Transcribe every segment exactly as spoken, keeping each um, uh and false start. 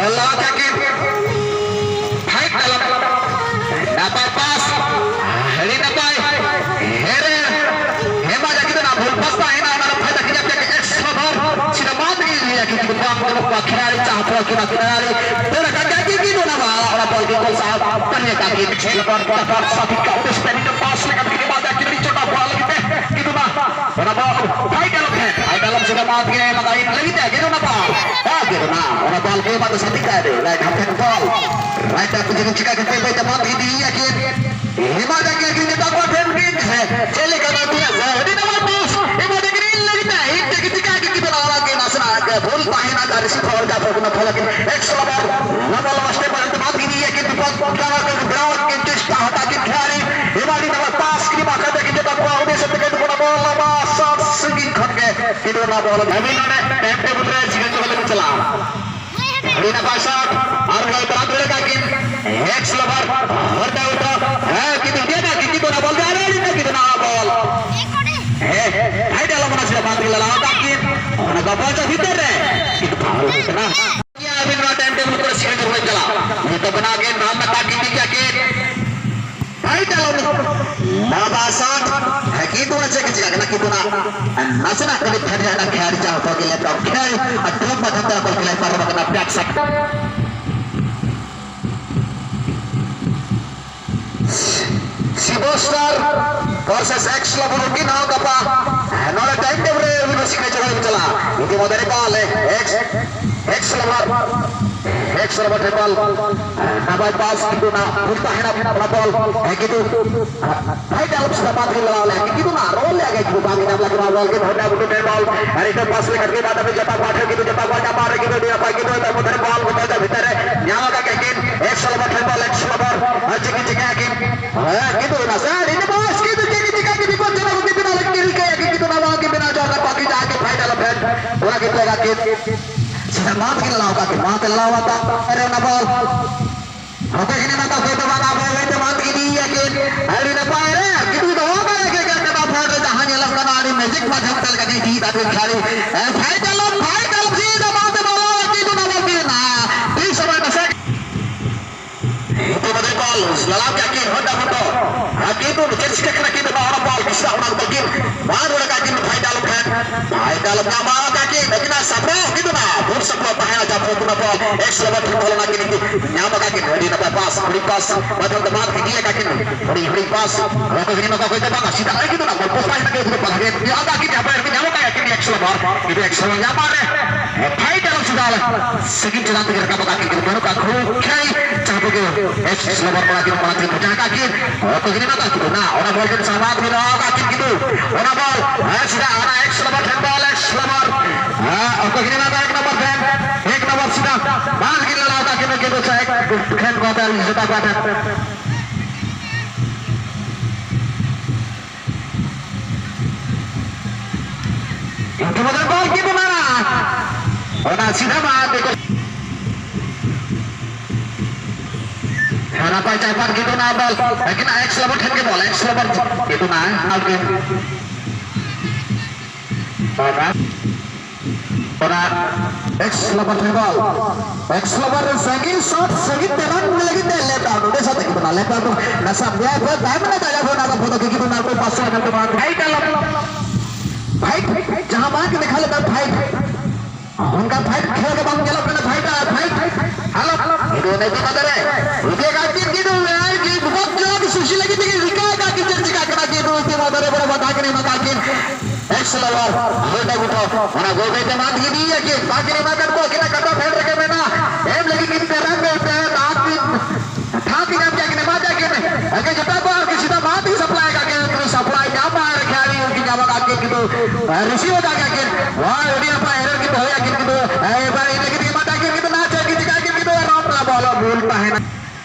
ᱞᱟᱣᱟ ᱠᱟᱠᱤᱱ fight ᱛᱟᱞᱟ ᱱᱟᱯᱟᱭ ᱯᱟᱥ, ᱟᱹᱰᱤ ᱱᱟᱯᱟᱭ ᱦᱮᱨᱮ ᱦᱮᱢᱟ ᱡᱟᱹᱠᱤ ᱫᱚ ᱱᱟ ᱵᱷᱩᱞ ᱯᱟᱥ ᱛᱟᱦᱮᱱᱟ, ᱚᱱᱟ ᱫᱚ ᱯᱷᱟᱭᱫᱟ ᱠᱤᱱ ᱧᱟᱢ ᱠᱮᱫ ᱮᱠᱥ ᱞᱚᱵᱷᱚᱨ ᱥᱤᱫᱷᱟ ᱵᱟᱫ ᱜᱮ ᱞᱟᱹᱭᱟ ᱠᱤ ᱵᱟᱝ ᱫᱚ ᱠᱚᱣᱟ ᱠᱷᱤᱞᱟᱲᱤ ᱪᱟᱦᱟ ᱛᱷᱚᱲᱟ ᱠᱤᱱᱟ ᱠᱷᱤᱞᱟᱲᱤ ᱫᱟᱹᱲ ᱟᱠᱟᱫ ᱜᱮᱭᱟ ᱠᱤ ᱚᱱᱟ ᱢᱟ ᱚᱱᱟ ᱵᱚᱞ ᱠᱤ ᱠᱚᱞ ᱥᱟᱦᱟᱵ ᱯᱟᱱᱭᱟ ᱠᱟᱠᱤ ᱯᱤᱪᱷᱮ ᱞᱚᱵᱚᱨ ᱯᱟᱥ ᱥᱟᱯᱤ ᱠᱟ ᱩᱱᱤᱥ ᱯᱮᱱᱤᱴ ᱯᱟᱥ ᱞᱮᱠᱟ ᱛᱮ ᱵᱟᱫ ᱟᱠᱤ ᱪᱚᱴᱟ ᱵᱚᱞ ᱞᱟᱹᱜᱤᱫ ᱛᱮ ᱠᱤ ᱚᱱᱟ ᱵᱚᱞ ᱯᱷᱟᱭᱤᱴ ᱟᱞᱚ ᱯᱷᱮᱰ ᱟᱭ ᱛᱟᱞᱚᱢ ᱥᱤᱫᱷᱟ ᱵᱟᱫ ᱜᱮ ᱢᱟᱫᱟ ᱤᱱ ᱞᱟᱹᱜᱤᱫ ᱛᱮ ᱠᱤ ᱚᱱᱟ ᱵᱚᱞ ᱵᱟᱫ ᱜᱮ ᱚᱱᱟ ᱚᱱᱟ ᱵᱚᱞ ᱠᱤ ᱵᱟᱫ ᱥᱟᱯᱤ ᱠᱟ ᱨᱮ ᱞᱟᱭ ᱦᱟᱯᱮᱱ ᱵᱚᱞ ᱨᱟᱭᱴᱟ ᱠᱩ ᱡᱤᱱ ᱪᱤᱠᱟ ᱠᱟᱛᱮ ᱵᱟᱭ ᱫᱟᱢᱟᱱ ᱤᱫᱤᱭᱟ ᱠᱤ ᱦᱮᱢᱟ ᱡᱟᱜᱮ ᱟᱹᱠᱷᱨᱤᱧ ᱠᱟᱛᱮ ᱟᱠᱚ ᱴᱷᱮᱱ ᱠᱤᱱ ᱪᱮᱫ ᱞᱮᱠᱟ ᱱᱚᱣᱟ ᱛᱤᱱᱟᱹᱜ ᱟᱹᱰᱤ ᱱᱟᱯᱟᱭ ᱯᱟᱥ ᱦᱮᱢᱟ ᱡᱟᱜᱮ ᱨᱤᱱ ᱞᱟᱹᱜᱤᱫ ᱛᱮ ᱦᱤᱴ ᱛᱮ ᱜᱤᱛᱤᱡ ᱠᱟᱜ ᱜᱮ ᱠᱤᱱ ᱵᱮᱱᱟᱣ ᱟᱲᱟᱜ ᱠᱮᱫ ᱱᱟᱥᱮᱱᱟᱜ ᱜᱮ ᱵᱷᱩᱞ ᱛᱟᱦᱮᱱᱟ ᱟᱨ ᱨᱤᱥᱤᱵᱷ ᱯᱟᱣᱟᱨ ᱠᱟᱛᱮ ᱠᱚ ᱯᱷᱚᱞ ᱟᱹᱠᱤᱱ ᱮᱠᱥ ᱞᱟᱵᱟᱨ ᱞᱟᱵᱟ ᱞᱟᱵᱟ ᱥᱴᱮᱯ ᱵᱟᱨᱮ ᱛᱮ ᱵᱟᱫ ᱜᱤᱰᱤᱭᱟ ᱠᱤᱱ ᱵᱤᱯᱚᱫ ᱵᱮᱱᱟᱣ ᱟᱠᱟᱱ ᱵᱮᱱᱟᱣ ᱟᱠᱟᱫ ᱠᱤᱱ ᱪᱮᱥᱴᱟ ᱦᱟᱛᱟᱣ ᱠᱤᱱ ᱠᱷᱤᱞᱟᱲᱤ ᱦᱮᱢᱟ ᱟᱹᱰᱤ ᱱᱟᱯᱟᱭ ᱯᱟᱥ ᱠᱤᱱ ᱵᱟᱠᱷᱟᱡ ᱫᱚ ᱠᱤᱱ ᱡᱚᱛᱚ ᱠᱚᱣᱟ ᱩᱱᱤ ᱥᱮᱫ ᱛᱮ ᱠᱤᱱ ᱵᱚᱞ ᱞᱟᱵᱟ ᱥᱟᱴ ᱥᱟᱺᱜᱤᱧ ᱠᱷᱚᱱ ᱜᱮ ᱠᱤᱱ ᱚᱱᱟ ᱵᱚᱞ ᱟᱹᱵᱤᱱ ᱱᱚᱰᱮ ᱴᱟᱭᱤᱢ ᱴᱮᱵᱤᱞ ᱨᱮ ᱪᱤᱠᱟᱹ ᱪᱚ ᱵᱟᱞᱮ ᱪᱟᱞᱟᱜᱼᱟ᱾ ᱟᱹᱰᱤ ᱱᱟᱯᱟᱭ ᱥᱟᱴ ᱟᱨ ᱜᱚᱞ ᱛᱟᱲᱟᱢ ᱫᱟᱲᱮ ᱠᱟᱜ ᱠᱤᱱ ᱮᱠᱥ ᱞᱟᱵᱷᱟᱨ ᱦᱚᱨ ᱫᱟᱣ ᱛᱚ ᱦᱮᱸ ᱠᱤᱱᱛᱩ ᱤᱱᱰᱤᱭᱟ ᱱᱟ ᱠᱤᱱᱛᱩ ᱫᱚ ᱱᱟ ᱵᱚᱞ ᱫᱚ ᱟᱨ ᱤᱱᱰᱤᱭᱟ ᱠᱤᱱᱛᱩ ᱱᱟ ᱵᱚᱞ ᱦᱮᱸ ᱦᱮᱸ ᱟᱭᱰᱟ ᱞᱚ ᱢᱟᱱᱟ ᱥᱤᱨᱟ ᱵᱟᱫ ᱨᱮ ᱞᱟᱣ ᱠᱟᱜ ᱠᱤᱱ ᱚᱱᱟ ᱫᱚ ᱵᱚᱞ ᱫᱚ ᱵᱷᱤᱛᱟᱹᱨ ᱨᱮ ᱠᱤᱱᱛᱩ ᱯᱷᱟᱣᱩᱞ ᱦᱩᱭ ᱠᱟᱱᱟ᱾ ᱟᱹᱵᱤᱱ ᱱᱚᱣᱟ ᱴᱟᱭᱤᱢ ᱴᱮᱵᱤᱞ ᱠᱚᱨᱮ ᱥᱤᱠᱷᱟᱹ ᱠᱚ ᱪᱟᱞᱟᱜ ᱱᱤᱛᱚᱜ ᱵᱮᱱᱟᱣ ᱜᱮ ᱱᱚᱣᱟ ᱢᱮᱛᱟ ᱠᱤᱱ ᱜᱮᱭᱟ ᱠᱤᱱ ᱵᱟᱭ ᱪᱟᱞᱟᱣ ᱞᱮᱱᱟ᱾ ᱱᱟᱣᱟ ᱥᱟᱴ ᱦᱮᱸ ᱠᱤᱱᱛᱩ ᱚᱱᱟ ᱪᱮᱫ ᱪᱤᱠᱟᱹ ᱠᱟᱱᱟ ᱠᱤᱱᱛᱩ ᱚᱱᱟ ᱱᱟᱥᱮᱱᱟᱜ ᱠᱟᱹᱴᱤᱡ ᱯᱷᱮᱰ ᱨᱮ ᱚᱱᱟ ᱠᱷᱮᱞ ᱡᱟᱦᱟᱸ ᱠᱚ ᱜᱮᱞᱮ ᱛᱚ ᱠᱷᱮᱞ ᱟᱨ ᱴᱨᱚᱯ ᱢᱟᱫᱷᱚᱢ ᱛᱮ ᱚᱠᱚᱭ ᱠᱷᱮᱞ ᱯᱟᱨᱚᱢ ᱟᱠᱟᱱᱟ ᱯᱮᱠ ᱥᱟᱴ᱾ ᱥᱤᱵᱚ ᱥᱴᱟᱨ ᱵᱷᱟᱨᱥᱮᱥ ᱮᱠᱥ ᱞᱚᱵᱚ ᱱᱩᱠᱤᱱ ᱦᱚᱸ ᱜᱟᱯᱟ ᱱᱚᱰᱮ ᱴᱟᱭᱤᱢ ᱴᱮᱵᱤᱞ ᱨᱮ ᱩᱱᱤ ᱥᱤᱠᱷᱟᱹ ᱪᱟᱞᱟᱣ ᱪᱟᱞᱟᱜᱼᱟ᱾ ᱤᱫᱤ ᱢᱚᱫᱷᱮ ᱨᱮ ᱵᱚᱞ ᱮᱠᱥ ᱮᱠᱥ ᱞᱚᱵᱚ ᱮᱠᱥ ᱞᱚᱵᱚ ᱴᱨᱤᱯᱚᱞ ᱱᱟᱯᱟᱭ ᱯᱟᱥ ᱠᱤᱱᱛᱩ ᱚᱱᱟ ᱵᱷᱩᱞ ᱛᱟᱦᱮᱱᱟ ᱚᱱᱟ ᱵᱚᱞ ᱦᱮᱸ ᱠᱤᱱᱛᱩ ᱵᱷᱟᱭ ᱰᱟᱞᱚᱯ ᱥᱟᱯᱟᱛ ᱜᱮ ᱞᱟᱲᱟᱣ ᱞᱮᱫ ᱠᱤᱱᱛᱩ ᱚᱱᱟ ᱨᱚᱞ ᱞᱮ ᱟᱜᱮ ᱠᱤᱱᱛᱩ ᱵᱟᱝ ᱧᱟᱢ ᱞᱟᱹᱜᱤᱫ ᱚᱱᱟ ᱵᱚᱞ ᱜᱮ ᱵᱷᱚᱨᱱᱟ ᱵᱩᱴᱩ ᱴᱨᱤᱯᱚᱞ ᱟᱨ ᱤᱱᱟᱹ ᱯᱟᱥ ᱞᱮᱠᱟ ᱜᱮ ᱵᱟᱫ ᱡᱚᱛᱚ ᱯᱟᱴᱷ ᱠᱤᱱᱛᱩ ᱡᱚᱛᱚ ᱯᱟᱴᱷ ᱟᱢᱟᱨ ᱨᱮ ᱠᱤᱱᱛᱩ ᱱᱤᱭᱟᱹ ᱯᱟᱭ ᱠᱤᱱᱛᱩ ᱛᱟᱨᱯᱚᱨ ᱵᱚᱞ ᱜᱚᱴᱟ ᱵᱷᱤᱛᱟᱹᱨ ᱨᱮ ᱧᱟᱢ ᱟᱠᱟᱫ ᱠᱤᱱ ᱮᱠᱥ ᱞᱚᱵᱚ ᱴᱨᱤᱯᱚᱞ ᱮᱠᱥ ᱞᱚᱵᱚ ᱟᱨ ᱪᱮᱫ ᱠᱤᱱ ᱪᱤᱠᱟᱹᱭᱟ ᱠᱤᱱ ᱦᱮᱸ, ᱠᱤᱱᱛᱩ ᱚᱱᱟ ᱥᱟᱨ, ᱤᱱᱟᱹ ᱵᱟᱥ, ᱠᱤᱱᱛᱩ ᱪᱮᱫ ᱪᱤᱠᱟ ᱠᱤᱱᱛᱩ ᱠᱚ ᱡᱚᱱᱟ ᱠᱚ ᱠᱤᱱᱛᱩ ᱱᱟᱞᱮ ᱠᱤᱨᱤᱠᱟᱭᱟ ᱠᱤᱱᱛᱩ ᱱᱟᱞᱟ ᱠᱤᱱ ᱵᱮᱱᱟᱣ ᱡᱚᱜ ᱠᱟᱱ ᱯᱟᱠᱤ ᱡᱟᱦᱟᱸ ᱠᱤᱱ ᱯᱷᱟᱭᱱᱟᱞ ᱯᱷᱮᱰ, ᱚᱱᱟ ᱠᱤᱱ ᱞᱟᱜᱟ ᱠᱤᱱ᱾ ᱥᱮ ᱢᱟᱛ ᱠᱤᱱ ᱞᱟᱣ ᱠᱟ ᱠᱤᱱ, ᱢᱟᱛ ᱞᱟᱣ ᱟᱛᱟ, ᱟᱨᱮ ᱚᱱᱟ ᱵᱚᱞ᱾ ᱦᱚᱛᱮ ᱠᱤᱱ ᱢᱟᱛᱟ ᱠᱚ ᱫᱚ ᱵᱟᱝ ᱟᱵᱚ ᱦᱚᱭᱛᱮ ᱢᱟᱛ ᱠᱤᱱ ᱤᱭᱟᱹ ᱠᱤᱱ᱾ ᱟᱹᱰᱤ ᱱᱟᱯᱟᱭ ᱨᱮ, ᱠᱤᱱᱛᱩ ᱫᱚᱦᱚ ᱠᱟᱜ ᱜᱮ ᱠᱟᱱᱟ ᱯᱷᱮᱰ ᱨᱮ ᱡᱟᱦᱟᱸ ᱧᱮᱞᱚᱜ ᱠᱟᱱᱟ ᱟᱹᱰᱤ ᱢᱮᱡᱤᱠ ᱢᱟᱫᱷᱚᱢ ᱛᱮ ᱞᱮᱠᱟ ᱜᱮ ᱤᱫᱤ ᱫᱟ ᱠᱤᱱ ᱠᱷᱟᱹᱞᱤ᱾ ᱮ, ᱯᱷᱟᱭᱱᱟᱞ, ᱯᱷᱟᱭᱱᱟᱞ ᱡᱤ ᱫᱚ ᱢᱟᱛ ᱵᱚᱞᱚ ᱠᱤᱱᱛᱩ ᱱᱟᱞᱟ ᱠᱤᱱ ᱱᱟ᱾ ᱟᱞᱚᱢ ᱧᱟᱢᱟ ᱟᱠᱟᱫ ᱠᱤᱱ, ᱟᱹᱠᱤᱱᱟᱜ ᱥᱟᱯᱲᱟᱣ ᱠᱤᱱ ᱫᱚ ᱱᱟᱜ ᱵᱷᱩᱞ ᱥᱟᱯᱲᱟᱣ ᱛᱟᱦᱮᱸ ᱠᱟᱱᱟ, ᱡᱟᱦᱟᱸ ᱯᱷᱚᱞ ᱛᱮ ᱱᱟᱜ ᱵᱚᱞ ᱮᱠᱥ ᱞᱮᱵᱟᱨ ᱴᱷᱮᱱ ᱵᱚᱞ ᱚᱱᱟ ᱠᱤᱱ ᱧᱟᱢ ᱟᱠᱟᱫ ᱠᱤᱱ, ᱟᱹᱰᱤ ᱱᱟᱯᱟᱭ ᱯᱟᱥ, ᱯᱷᱨᱤ ᱯᱟᱥ ᱢᱟᱫᱽᱫᱷᱚᱢ ᱛᱮ ᱵᱟᱫ ᱤᱫᱤ ᱟᱠᱟᱫ ᱠᱤᱱ, ᱦᱩᱰᱤᱧ ᱦᱩᱰᱤᱧ ᱯᱟᱥ, ᱚᱠᱚᱭ ᱠᱤᱱ ᱮᱢᱟ ᱠᱚᱣᱟ, ᱚᱠᱚᱭ ᱫᱚ ᱵᱟᱝᱟ, ᱥᱤᱫᱷᱟ ᱟᱲᱮ ᱠᱤᱱ ᱫᱚ ᱱᱟᱜ ᱵᱚᱞ ᱯᱳᱥᱴ ᱞᱟᱭᱤᱱ ᱨᱮ ᱫᱩᱲᱩᱵ ᱠᱟᱱᱟ, ᱧᱟᱢ ᱟᱠᱟᱫ ᱠᱤᱱ, ᱧᱟᱢ ᱟᱠᱟᱫ ᱠᱤᱱ ᱮᱠᱥ ᱞᱮᱵᱟᱨ, ᱠᱤᱱᱛᱩ ᱮᱠᱥ ᱞᱮᱵᱟᱨ ᱧᱟᱢ ᱨᱮ ᱯᱷᱟᱭᱤᱴ ᱟᱞᱚᱢ ᱥᱤᱫᱷᱟ ᱟᱞᱮ ᱥᱟᱺᱜᱤᱧ ᱪᱮᱛᱟᱱ ᱛᱮᱜᱮ ᱨᱟᱠᱟᱵ ᱟᱠᱟᱫ ᱠᱤᱱ, ᱠᱤᱱᱛᱩ ᱵᱟᱹᱱᱩᱜ ᱠᱟᱜ ᱠᱷᱩᱵ ᱠᱷᱮᱞ, ᱡᱟᱦᱟᱸ ᱛᱮᱜᱮ ᱮᱠᱥ ᱞᱮᱵᱟᱨ ᱢᱟᱲᱟᱝ ᱠᱤᱱ ᱢᱟᱲᱟᱝ ᱠᱤᱱ ᱵᱷᱮᱡᱟ ᱟᱠᱟᱫ ᱠᱤᱱ, ᱚᱠᱚᱭ ᱠᱤᱱ ᱮᱢᱟ ᱠᱟᱜ ᱠᱤᱱ, ᱚᱱᱟ ᱵᱚᱞ ᱠᱤᱱ ᱥᱟᱢᱟᱝ ᱠᱤᱱ ᱫᱚᱦᱚ ᱟᱠᱟᱫ ᱠᱤᱱ, ᱠᱤᱱᱛᱩ ᱚᱱᱟ ᱵᱚᱞ ᱥᱤᱫᱷᱟ ᱚᱱᱟ ᱮᱠᱥ ᱞᱮᱵᱟᱨ ᱴᱷᱮᱱ ᱵᱚᱞ, ᱮᱠᱥ ᱞᱮᱵᱟᱨ, ᱚᱠᱚᱭ ᱠᱤᱱ ᱮᱢᱟ ᱠᱟᱜ ᱮᱠ ᱱᱚᱢᱵᱚᱨ ᱴᱷᱮᱱ, ᱮᱠ ᱱᱚᱢᱵᱚᱨ ᱥᱤᱫᱷᱟ ᱵᱟᱝ ᱠᱤᱱ ᱞᱟᱲᱟᱣ ᱟᱠᱟᱫ ᱠᱤᱱ, ᱠᱤᱱᱛᱩ ᱥᱮ ᱴᱷᱮᱱ ᱠᱚ ᱦᱟᱛᱟᱣ ᱡᱚᱴᱟᱣ ᱠᱚᱣᱟ ᱴᱷᱮᱱ᱾ ᱤᱱᱠᱟᱹ ᱵᱚᱫᱚᱞ ᱵᱚᱞ ᱠᱤᱱᱛᱩ ᱢᱟᱨᱟ᱾ ᱚᱱᱟ ᱥᱤᱫᱷᱟ ᱢᱟ ᱫᱮᱠᱚ᱾ ᱱᱟᱯᱟᱭ ᱪᱟᱭᱯᱟᱨ ᱠᱤᱱᱛᱩ ᱚᱱᱟ ᱵᱚᱞ᱾ ᱞᱮᱠᱤᱱ ᱮᱠᱥ ᱞᱮᱵᱟᱨ ᱴᱷᱮᱱ ᱜᱮ ᱵᱚᱞ, ᱮᱠᱥ ᱞᱮᱵᱟᱨ ᱠᱤᱱᱛᱩ ᱚᱱᱟ ᱟᱣᱩᱴ ᱜᱮ᱾ ᱚᱱᱟ ᱮᱠᱥ ᱞᱮᱵᱟᱨ ᱴᱷᱮᱱ ᱵᱚᱞ᱾ ᱮᱠᱥ ᱞᱮᱵᱟᱨ ᱨᱮ ᱥᱟᱺᱜᱤᱧ ᱥᱚᱴ ᱥᱟᱺᱜᱤᱧ ᱛᱮ ᱨᱟᱱ ᱞᱟᱹᱜᱤᱫ ᱛᱮ ᱞᱮᱯᱷᱴ ᱟᱣᱩᱴ, ᱚᱸᱰᱮ ᱥᱟᱛᱮ ᱠᱤᱱᱛᱩ ᱚᱱᱟ ᱞᱮᱯᱷᱴ ᱟᱣᱩᱴ᱾ ᱱᱟᱥᱟ ᱵᱮᱭᱟ ᱠᱚ ᱛᱟᱭᱚᱢ ᱨᱮ ᱫᱟᱭᱟ ᱠᱚ ᱚᱱᱟ ᱠᱚ ᱯᱷᱚᱴᱳ ᱠᱤ ᱠᱤᱱᱛᱩ ᱚᱱᱟ ᱠᱚ ᱯᱟᱥ ᱥᱚ ᱮᱢ ᱠᱚ ᱵᱟᱝ᱾ ᱯᱷᱟᱭᱤᱴ ᱟᱞᱚ᱾ ᱯᱷᱟᱭᱤᱴ, ᱡᱟᱦᱟᱸ ᱵᱟᱝ ᱠᱤᱱ ᱫᱮᱠᱷᱟᱣ ᱞᱮᱫᱟ ᱯᱷᱟᱭᱤᱴ᱾ ᱚᱱᱠᱟ ᱯᱷᱟᱭᱤᱴ ᱠᱷᱮᱞ ᱜᱮ ᱵᱟᱝ ᱧᱮᱞᱚᱜ ᱠᱟᱱᱟ, ᱯᱷᱟᱭᱤᱴ, ᱯᱷᱟᱭᱤᱴ, ᱦᱮᱞᱳ, ᱦᱮᱞᱳ᱾ ᱱᱤᱛᱚᱜ ᱱᱤᱛᱤ ᱢᱟᱫᱷᱟᱨᱮ, ᱩᱫᱤᱭᱟ ᱠᱟᱱ ᱠᱤᱱ ᱠᱤᱱ, ᱩᱫᱤᱭᱟ ᱠᱟᱱ ᱠᱤᱱ, ᱵᱚᱦᱚᱛ ᱡᱳᱨ ᱥᱩᱥᱤ ᱞᱟᱹᱜᱤᱫ ᱛᱮᱜᱮ ᱨᱤᱠᱟᱹ ᱠᱟᱜ ᱠᱤᱱ, ᱪᱮᱫ ᱪᱤᱠᱟᱹᱜ ᱠᱟᱱᱟ ᱠᱤᱱ, ᱱᱤᱛᱤ ᱢᱟᱫᱷᱟᱨᱮ ᱵᱚᱲᱚ ᱵᱟᱫᱷᱟ ᱠᱤᱱ ᱮᱢᱟ ᱠᱟᱜ ᱠᱤᱱ᱾ ᱮᱠᱥ ᱞᱮᱵᱟᱨ, ᱦᱳᱭ ᱰᱟᱹᱵᱩ ᱴᱷᱚ, ᱚᱱᱟ ᱜᱳᱞ ᱛᱮ ᱢᱟᱫ ᱜᱤᱰᱤ ᱟᱹᱠᱤᱱ, ᱵᱟᱝ ᱠᱤᱱ ᱮᱢᱟ ᱠᱟᱫ ᱠᱚᱣᱟ, ᱟᱹᱠᱤᱱᱟᱜ ᱠᱟᱴᱟ ᱯᱷᱮᱰ ᱨᱮᱜᱮ ᱢᱮᱱᱟᱜᱼᱟ᱾ ᱮᱢ ᱞᱟᱹᱜᱤᱫ ᱠᱤᱱ ᱛᱮᱨᱟᱝ ᱜᱮ ᱛᱮ, ᱫᱟᱜ ᱠᱤᱱ, ᱴᱷᱟᱶ ᱠᱤᱱ ᱧᱟᱢ ᱠᱮᱫᱟ, ᱠᱤᱱ ᱮᱢᱟ ᱫᱮᱭᱟ ᱠᱤᱱ᱾ ᱟᱹᱠᱤᱱ ᱡᱚᱴᱟᱣ ᱠᱚ ᱟᱨ ᱠᱤ ᱥᱤᱫᱷᱟ ᱢᱟᱫ ᱜᱮ ᱥᱟᱯᱞᱟᱭ ᱠᱟᱜ ᱠᱤᱱ, ᱥᱟᱯᱞᱟᱭ ᱧᱟᱢ ᱢᱟ ᱟᱨ ᱠᱷᱮᱞᱟᱲᱤ ᱩᱱᱠᱤᱱ ᱧᱟᱢ ᱟᱠᱟᱫ ᱠᱤᱱ, ᱠᱤᱱᱛᱩ, ᱟᱨ ᱨᱤᱥᱤᱵᱷ ᱟᱠᱟᱫ ᱠᱤᱱ᱾ ᱦᱳᱭ, ᱟᱹᱰᱤ ᱱᱟᱯᱟᱭ ᱮᱨᱟᱨ ᱠᱤᱱ ᱫᱚᱦᱚᱭᱟ ᱠᱤᱱ, ᱠᱤᱱᱛᱩ, ᱮ, ᱮᱵᱟᱨ ᱤᱱᱟᱹ ᱠᱤᱱ ᱮᱢᱟ ᱫᱮᱭᱟ ᱠᱤᱱ, ᱠᱤᱱᱛᱩ ᱱᱟ ᱪᱮᱫ ᱠᱤᱱ ᱪᱤᱠᱟ ᱠᱤᱱ, ᱠᱤᱱᱛᱩ ᱨᱚᱝ ᱵᱚᱞ ᱵᱷᱩᱞ ᱛᱟᱦᱮᱱᱟ᱾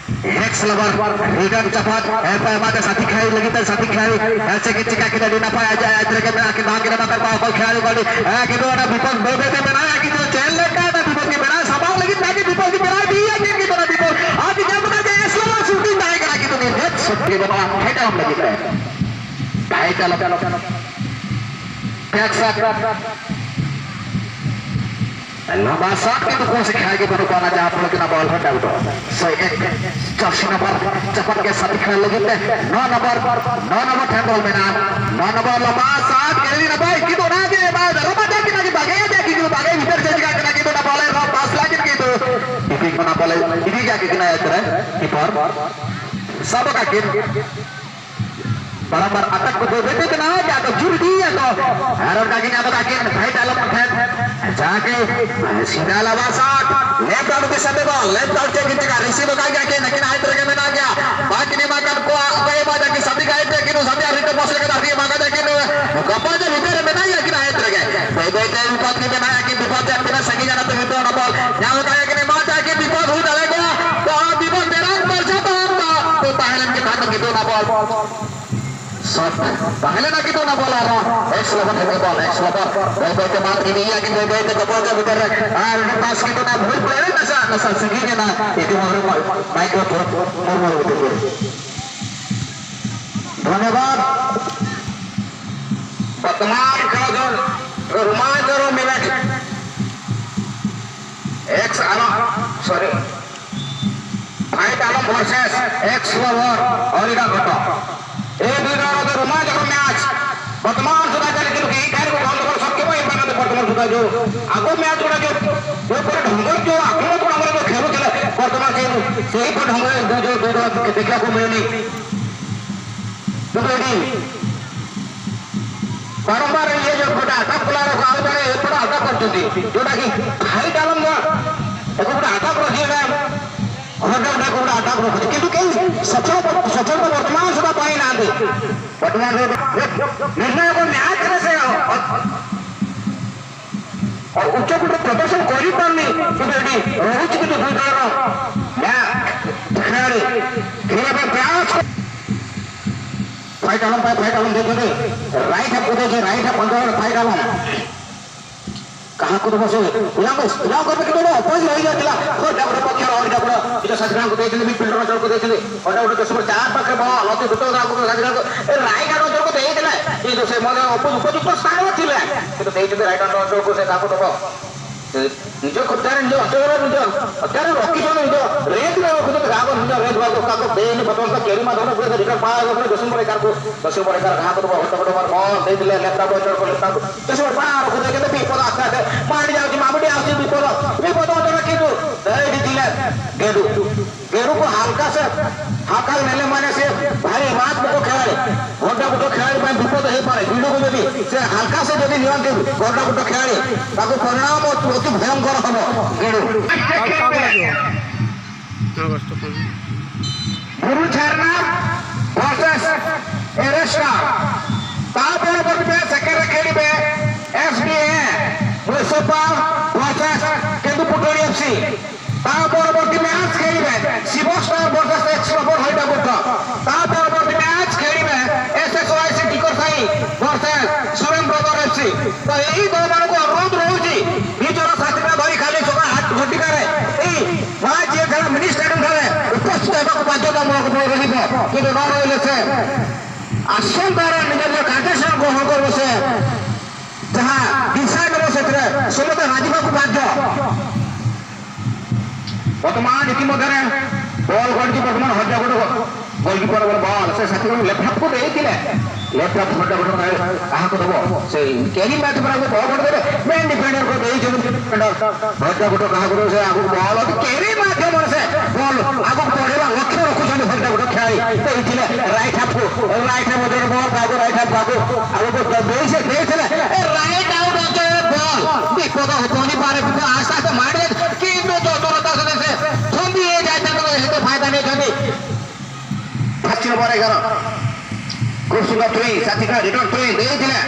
ᱮᱠᱥ ᱞᱮᱵᱟᱨ, ᱨᱤᱴᱟᱨᱱ ᱪᱟᱯᱟᱫ, ᱮ, ᱯᱮ ᱮᱢᱟ ᱫᱮᱭᱟ ᱥᱟᱛᱷᱤ ᱠᱷᱮᱞᱟᱲᱤ ᱞᱟᱹᱜᱤᱫ ᱛᱮ, ᱥᱟᱛᱷᱤ ᱠᱷᱮᱞᱟᱲᱤ, ᱮ, ᱪᱮᱫ ᱠᱤᱱ ᱪᱤᱠᱟ ᱠᱮᱫᱟ, ᱟᱹᱰᱤ ᱱᱟᱯᱟᱭ, ᱟᱡ, ᱟᱡ ᱨᱮᱜᱮ ᱢᱮᱱᱟᱜ ᱠᱤᱱ, ᱵᱟᱝ ᱠᱤᱱ ᱮᱢᱟ ᱠᱟᱫ ᱠᱚᱣᱟ, ᱚᱠᱚᱭ ᱠᱷᱮᱞᱟᱲᱤ ᱠᱚ ᱟᱹᱰᱤ, ᱮ, ᱠᱤᱱᱛᱩ ᱚᱱᱟ ᱵᱤᱯᱚᱫ ᱵᱟᱹᱭ ᱵᱟᱹᱭ ᱛᱮ ᱢᱮᱱᱟᱭᱟ, ᱠᱤᱱᱛᱩ ᱪᱮᱫ ᱞᱮᱠᱟ ᱚᱱᱟ ᱵᱤᱯᱚᱫ ᱠᱤᱱ ᱵᱮᱱᱟᱣ, ᱥᱟᱢᱟᱝ ᱞᱟᱹᱜᱤᱫ ᱛᱟᱠᱤ ᱵᱤᱯᱚᱫ ᱠᱤᱱ ᱵᱮᱱᱟᱣ ᱤᱫᱤᱭᱟ, ᱠᱤᱱ ᱠᱤᱱᱛᱩ ᱚᱱᱟ ᱵᱤᱯᱚᱫ, ᱟᱨ ᱠᱤᱱ ᱧᱟᱢ ᱠᱟᱫᱟ ᱡᱮ ᱮᱠᱥ ᱞᱮᱵᱟᱨ ᱥᱩᱴᱤᱝ ᱛᱟᱦᱮᱸ ᱠᱟᱱᱟ, ᱠᱤᱱᱛᱩ ᱱᱤᱨᱵᱷᱮᱫ ᱥᱚᱴ ᱜᱮ ᱵᱟᱹᱱᱩᱜᱼᱟ, ᱯᱷᱮᱰ ᱟᱣᱩᱴ ᱞᱟᱹᱜᱤᱫ ᱛᱮ᱾ ᱵᱷᱟᱭ ᱪᱟᱞᱚ, ᱪᱟᱞᱚ, ᱪᱟᱞᱚ᱾ ᱵᱮᱠ ᱥᱟᱴ᱾ ᱞᱟᱢᱵᱟ ᱥᱟᱴ ᱠᱤᱱᱛᱩ ᱠᱚᱥᱮ ᱠᱷᱟᱭ ᱜᱮ ᱵᱟᱹᱱᱩᱜ ᱟᱱᱟ, ᱡᱟᱦᱟᱸ ᱯᱷᱚᱞᱚ ᱠᱤᱱᱟ ᱵᱚᱞ ᱦᱚᱸ ᱰᱟᱣᱩᱴ᱾ ᱥᱚᱭ ᱮᱠ ᱡᱟᱨᱥᱤ ᱱᱟᱢᱵᱟᱨ ᱪᱟᱯᱟᱫ ᱜᱮ ᱥᱟᱛᱤ ᱠᱷᱮᱞ ᱞᱟᱹᱜᱤᱫ ᱛᱮ ᱱᱚ ᱱᱟᱢᱵᱟᱨ, ᱱᱚ ᱱᱟᱢᱵᱟᱨ ᱴᱷᱮᱱ ᱵᱚᱞ ᱢᱮᱱᱟᱜᱼᱟ᱾ ᱱᱚ ᱱᱟᱢᱵᱟᱨ ᱞᱟᱢᱵᱟ ᱥᱟᱴ ᱠᱷᱮᱞ ᱱᱟᱯᱟᱭ ᱠᱤᱱᱛᱩ ᱚᱱᱟ ᱜᱮ ᱵᱟᱭ ᱨᱚᱵᱟ ᱫᱟ ᱠᱤᱱᱟ ᱜᱮ ᱵᱟᱜᱮ ᱫᱟ ᱠᱤᱱᱛᱩ ᱵᱟᱜᱮ ᱵᱷᱤᱛᱟᱹᱨ ᱪᱮ ᱪᱤᱠᱟ ᱠᱟᱱᱟ ᱠᱤᱱᱛᱩ ᱚᱱᱟ ᱵᱚᱞ ᱮ ᱨᱚᱵ ᱯᱟᱥ ᱞᱟᱹᱜᱤᱫ ᱠᱤᱱᱛᱩ ᱤᱯᱤ ᱠᱚᱱᱟ ᱵᱚᱞ ᱤᱫᱤ ᱜᱮᱭᱟ ᱠᱤᱱᱟ ᱮᱛᱨᱮ ᱠᱤᱯᱟᱨ ᱥᱟᱵ ᱠᱟᱠᱤᱱ ᱵᱟᱨᱟᱵᱟᱨ ᱟᱴᱟᱠ ᱠᱚ ᱫᱚ ᱵᱮᱴᱮ ᱠᱟᱱᱟ, ᱡᱟ ᱠᱚ ᱡᱩᱨ ᱫᱤᱭᱟ ᱠᱚ᱾ ᱟᱨ ᱚᱱᱠᱟ ᱜᱮ ᱧᱟᱢ ᱠᱟᱜ ᱠᱤᱱ ᱵᱷᱟᱭ ᱰᱟᱞᱚᱢ ᱴᱷᱮᱱ᱾ ᱡᱟᱜᱮ ᱥᱤᱫᱷᱟ ᱞᱟᱵᱟ ᱥᱟᱴ, ᱞᱮᱯᱷᱴ ᱟᱣᱩᱴ ᱫᱤᱥᱟ ᱛᱮ ᱵᱚᱞ, ᱞᱮᱯᱷᱴ ᱟᱣᱩᱴ ᱪᱮ ᱜᱤᱛᱤ ᱠᱟ ᱨᱤᱥᱤᱵᱷ ᱠᱟᱜ ᱜᱮᱭᱟ ᱠᱤᱱ, ᱟᱹᱠᱤᱱ ᱦᱟᱭᱮᱛ ᱨᱮᱜᱮ ᱢᱮᱱᱟᱜ ᱜᱮᱭᱟ᱾ ᱵᱟᱠᱤᱱ ᱮᱢᱟ ᱠᱟᱫ ᱠᱚᱣᱟ, ᱚᱠᱚᱭ ᱮᱢᱟ ᱫᱟ ᱠᱤᱱ ᱥᱟᱛᱤ ᱜᱟᱭᱮᱛ ᱨᱮ ᱠᱤᱱ ᱥᱟᱛᱤ ᱟᱨ ᱨᱤᱴᱟᱨᱱ ᱯᱟᱥ ᱞᱮᱠᱟ ᱫᱷᱟᱹᱨᱛᱤ ᱮᱢᱟ ᱠᱟᱫᱟ ᱠᱤᱱ᱾ ᱜᱟᱯᱟ ᱡᱮ ᱵᱷᱤᱛᱟᱹᱨ ᱨᱮ ᱢᱮᱱᱟᱜ ᱜᱮᱭᱟ ᱠᱤᱱ ᱦᱟᱭᱮᱛ ᱨᱮᱜᱮ᱾ ᱵᱟᱹᱭ ᱵᱟᱹᱭ ᱛᱮ ᱵᱤᱯᱚᱫ ᱜᱮ ᱢᱮᱱᱟᱜᱼᱟ ᱠᱤᱱ, ᱵᱤᱯᱚᱫ ᱡᱟᱦᱟᱸ ᱛᱤᱱᱟᱹᱜ ᱥᱟᱺᱜᱤᱧ ᱟᱱᱟ ᱛᱮ ᱵᱤᱯᱚᱫ ᱚᱱᱟ ᱵᱚᱞ ᱧᱟᱢ ᱠᱟᱜ ᱜᱮᱭᱟ ᱠᱤᱱ, ᱮᱢᱟ ᱠᱟᱜ ᱜᱮᱭᱟ ᱠᱤᱱ, ᱵᱤᱯᱚᱫ ᱦᱩᱭ ᱫᱟᱲᱮ ᱠᱚᱜᱼᱟ᱾ ᱛᱚ ᱵᱤᱯᱚᱫ ᱵᱮᱨᱟᱝ ᱯᱟᱨᱪᱟ ᱛᱟᱦᱮᱸ ᱞᱮᱱ ᱜᱮ ᱛᱟᱦᱮᱸ ᱞᱮᱱ ᱜᱮ ᱚᱱᱟ ᱵᱚᱞ᱾ ᱥᱚᱴ ᱛᱟᱦᱮᱸ ᱞᱮᱱᱟ ᱠᱤᱱᱛᱩ ᱚᱱᱟ ᱵᱚᱞ ᱟᱨᱦᱚᱸ ᱮᱠᱥ ᱞᱚᱵᱚᱨ ᱦᱮᱸᱫᱮ ᱵᱚᱞ, ᱮᱠᱥ ᱞᱚᱵᱚᱨ ᱵᱟᱹᱭ ᱵᱟᱹᱭ ᱛᱮ ᱢᱟᱴ ᱤᱫᱤᱭᱮᱭᱟ ᱠᱤᱱ ᱵᱟᱹᱭ ᱵᱟᱹᱭ ᱛᱮ ᱜᱚᱯᱚᱡ ᱵᱷᱤᱛᱟᱹᱨ ᱨᱮ ᱟᱨ ᱯᱟᱥ ᱠᱤᱱᱛᱩ ᱚᱱᱟ ᱵᱷᱩᱞ ᱯᱞᱮ ᱨᱮ ᱱᱟᱥᱟ ᱱᱟᱥᱟ ᱥᱤᱜᱤ ᱡᱮᱱᱟ ᱤᱫᱤ ᱢᱚᱦᱨ ᱢᱟᱭᱠᱨᱳ ᱢᱩᱨᱢᱩ ᱵᱷᱤᱛᱟᱹᱨ ᱨᱮ᱾ ᱫᱷᱚᱱᱭᱚᱵᱟᱫ᱾ ᱵᱚᱨᱛᱚᱢᱟᱱ ᱠᱷᱮᱞᱳᱰ ᱫᱚ ᱨᱳᱢᱟᱧᱪᱚᱠᱚᱨ ᱢᱤᱱᱤᱴ ᱮᱠᱥ ᱟᱨ ᱥᱚᱨᱤ ᱯᱷᱟᱭᱤᱴ ᱟᱞᱚᱢ ᱵᱷᱟᱨᱥᱮᱥ ᱮᱠᱥ ᱞᱚᱵᱚᱨ ᱚᱨᱤᱜᱟ ᱜᱷᱚᱴᱚ। এই দুই দল মধ্যে রোমাঞ্চকর ম্যাচ। বর্তমান সুদ্ধা চালিত কিন্তু এই খেলার গন্ধগোল সব কেবল এই পর্যন্ত বর্তমান সুদ্ধা যে আগো ম্যাচ গুড়া যে উপরে ঢঙ্গর যে আক্রমণ গুড়া আমরা যে খেলু ছিল বর্তমান সেই সেই পর ঢঙ্গর দুই দল দুই দল দেখলা কো মিলনি। দুটো এডি ବାରମ୍ବାର ଇଏ ଯୋଉ ଗୋଟେ ଆଟାକ୍ କଲା ବେଳକୁ ଆଉ ଜଣେ ଏପଟ ଆଟାକ୍ କରୁଛନ୍ତି, ଯୋଉଟା କି ଫାଇଟ୍ ଆଲମ ଏକ ଗୋଟେ ଆଟାକ୍ ରଖିବେ। ଘଣ୍ଟା ଘଣ୍ଟା ଗୋଟେ ଆଟାକ୍ ରଖୁଛି, କିନ୍ତୁ କେହି ସଫଳ ସଫଳତା ବର୍ତ୍ତମାନ ସୁଦ୍ଧା ପାଇନାହାନ୍ତି। ବର୍ତ୍ତମାନ ନିର୍ଣ୍ଣାୟକ ମ୍ୟାଚରେ ସେ ଉଚ୍ଚ କୋଟିର ପ୍ରଦର୍ଶନ କରିପାରୁନି, କିନ୍ତୁ ଏଠି ରହୁଛି କିନ୍ତୁ ଦୁଇ ଦଳର ମ୍ୟାଚ୍। ଖେଳାଳି ଖେଳିବା ପାଇଁ ପ୍ରୟାସ। ଫାଇଟ୍ ଆଲମ ପାଇଁ ଫାଇଟ୍ ଆଲମ ଦେଇଛନ୍ତି, ରାଇଟ୍ ହାଫ୍ ଦେଇଛନ୍ତି, ରାଇଟ୍ ହାଫ୍ ପଞ୍ଜାବର ଫାଇଟ୍ ଆଲମ। କାହାକୁ ଦେବ ସେ ପିଲାଙ୍କୁ ପିଲାଙ୍କୁ ଏବେ କିନ୍ତୁ ଗୋଟେ ଅପୋଜ ରହିଯାଇଥିଲା। ଫୋର୍ ଡାଉନ୍ ପକ୍ଷର ଅରିଟା ପୁରା ନିଜ ସାଥୀମାନଙ୍କୁ ଦେଇଥିଲେ, ମିଡଫିଲ୍ଡର ଅଞ୍ଚଳକୁ ଦେଇଥିଲେ। ଫୋର୍ ଡାଉନ୍ ଦେଶ ଚାର ପାଖରେ ବଲ୍ ଅତି ଦ୍ରୁତ ଆଗକୁ ସାଥୀମାନଙ୍କୁ ଏ ରାଇଟ୍ ହାଣ୍ଡ ଅଞ୍ଚଳକୁ ଦେଇଥିଲେ, କିନ୍ତୁ ସେ ମଧ୍ୟ ଅପୋଜ ଉପଯୁକ୍ତ ସ୍ଥାନରେ ଥିଲେ, କିନ୍ତୁ ଦେଇଛନ୍ତି ରାଇଟ୍ ହାଣ୍ଡ ଅଞ୍ଚଳକୁ। ସେ କାହାକୁ ଦେବ? ନିଜ ଖୋର୍ଦ୍ଧାରେ ନିଜ ଅଞ୍ଚଳରେ ନିଜ ହତ୍ୟାରେ ରଖିଛନ୍ତି, ନିଜ ରେଞ୍ଜରେ ରଖୁଛନ୍ତି। ଗାଁକୁ ନିଜ ରେଞ୍ଜ ଭାଗ କାହାକୁ ଦେଇନି, ବର୍ତ୍ତମାନ ତ କେରି ମାଧ୍ୟମରେ ପୁରା ରିଟର୍ନ ପାହାଡ଼ ଉପରେ ଦଶମ ପଡ଼ିକାର, ଦଶମ ପଡ଼ିକାର ଗାଁକୁ ତ ବହୁତ ବଡ଼ ବଡ଼ ବଲ୍ ଦେଇଥିଲେ, ଲେଫ୍ଟ ହାଫ୍ ଅଞ୍ଚଳକୁ ଲେଫ୍ଟ ହାଫ୍ ଦଶମ ପାହାଡ଼ ରଖୁଥିଲେ। କେତେ ବିପଦ ଆସ୍ତେ ଆସ୍ତେ ମାଡ଼ି ଯାଉଛି, ମାମୁଡ଼ି ଆସୁଛି ବିପଦ, ବିପଦ ଅଞ୍ଚଳ କିନ୍ତୁ ଦେଇଥିଲେ ଗେଡୁ। ଗେଡୁକୁ ହାଲକା ସେ, ହାଲକା ନେଲେ ମାନେ ସେ ଭାରି ମାରାତ୍ମକ ଖେଳାଳି, ଘଣ୍ଟା ବୁଟ ଖେଳାଳି ପାଇଁ ବିପଦ ହେଇପାରେ। ଗେଡୁକୁ ଯଦି ସେ ହାଲକା ସେ ଯଦି ନିଅନ୍ତି, ଘଣ୍ଟା ବୁଟ ଖେଳାଳି, ତାକୁ ପରିଣାମ ଅତି ଭୟଙ୍କର ହବ। ଗେଡୁ। ଆଉ କାହାକୁ ଲାଗିବ? ଅଗଷ୍ଟ ପନ୍ଦର। ଗୁରୁ ଝରନା ଭର୍ସେସ ଏରେଷ୍ଟା। ତା ପରବର୍ତ୍ତୀ ମ୍ୟାଚ୍ ସେକେଣ୍ଡରେ ଖେଳିବେ ଏସ୍ ଡି ଏ ମୁସଫା ଭର୍ସେସ କେନ୍ଦୁପୁଟୁଳି ଏଫ୍ ସି। ତା ପରବର୍ତ୍ତୀ ମ୍ୟାଚ୍ ଖେଳିବେ ଶିବ ଷ୍ଟାର ଭର୍ସେସ ଏକ୍ସ କ୍ଲବର ହରିଟା ବୁଦ୍ଧ। ତା ପରବର୍ତ୍ତୀ ମ୍ୟାଚ୍ ଖେଳିବେ ଏସ୍ ଏସ୍ ୱାଇ ସି ଟିକର ସାହି versus Suren brother F C. ତ ଏହି ଦଳମାନଙ୍କୁ ଅନୁରୋଧ ରହୁଛି ନିଜର ସାଥିଟା ଧରି ଖାଲି ସକାଳ ଆଠ ଘଟିକାରେ ଏହି ମା ଝିଅ ଠାରେ ମିନି ଷ୍ଟାଡିୟମ ଠାରେ ଉପସ୍ଥିତ ହେବାକୁ ବାଧ୍ୟତାମୂଳକ ରହିବ। କିନ୍ତୁ ନ ରହିଲେ ସେ ଆସନ୍ତାର ନିଜ ନିଜ କାର୍ଯ୍ୟାଚରଣ ଗ୍ରହଣ କରିବ। ସେ ଯାହା ଡିସାଇଡ୍ ହେବ ସେଥିରେ ସମସ୍ତେ ରାଜିବାକୁ ବାଧ୍ୟ। ବର୍ତ୍ତମାନ ଇତିମଧ୍ୟରେ ବଲ୍ ଗଡ଼ିଛି, ବର୍ତ୍ତମାନ ହରିଟା ବୁଟ ଗୋଲକିପର ବଲ୍, ସେ ସାଥିକୁ ଲେଫ୍ଟ ହାଫ୍କୁ ଦେଇଥିଲେ। ଲେଫ୍ଟ ହାଫ୍ ହରିଟା ବୁଟ କାହା-, କାହାକୁ ଦେବ? ସେ କେରି ମ୍ୟାଚ୍ ପରା, ବଲ୍ ଗଡ଼ି ଦେବେ। ମେନ୍ ଡିଫେଣ୍ଡରକୁ ଦେଇଛନ୍ତି ଡିଫେଣ୍ଡର। ହରିଟା ବୁଟ କାହାକୁ ଦେବ? ସେ ଆଗକୁ ବଲ୍ ଅଛି। କେରି ମାଧ୍ୟମରେ ସେ ବଲ୍ ଆଗକୁ ବଢ଼େଇବା ଲକ୍ଷ୍ୟ ରଖୁଛନ୍ତି ହରିଟା ବୁଟ। ଖେଳାଳି ଦେଇଥିଲେ ରାଇଟ୍ ହାଫ୍କୁ। ରାଇଟ୍ ହାଫ୍ ଜଣେ ବଲ୍ କାହାକୁ? ରାଇଟ୍ ହାଫ୍ କାହାକୁ? ଆଗକୁ ଦେଇ ସେ ଦେଇଥିଲେ। ଏ ରାଇଟ୍ ଆଉଟ୍ ଅଞ୍ଚଳରେ ବଲ୍। ବିପଦ ପଡ଼ିପାରେ, ବିପଦ ଆସ୍ତେ ଆସ୍ତେ ମାଡ଼ି ଯାଉଛି। କିନ୍ତୁ ଚତୁରତା ସହିତ ସେ ଥମ୍ବି ହେଇଯାଇଛନ୍ତି, ହେତେ ଫାଇଦା ନେଇଛନ୍ତି। ଫାଷ୍ଟ ନମ୍ବର ଏଗାର। ଖୁବ୍ ସୁନ୍ଦର ଥ୍ରୋ, ସାଥିକା ରିଟର୍ନ ଥ୍ରୋ ଦେଇଥିଲେ।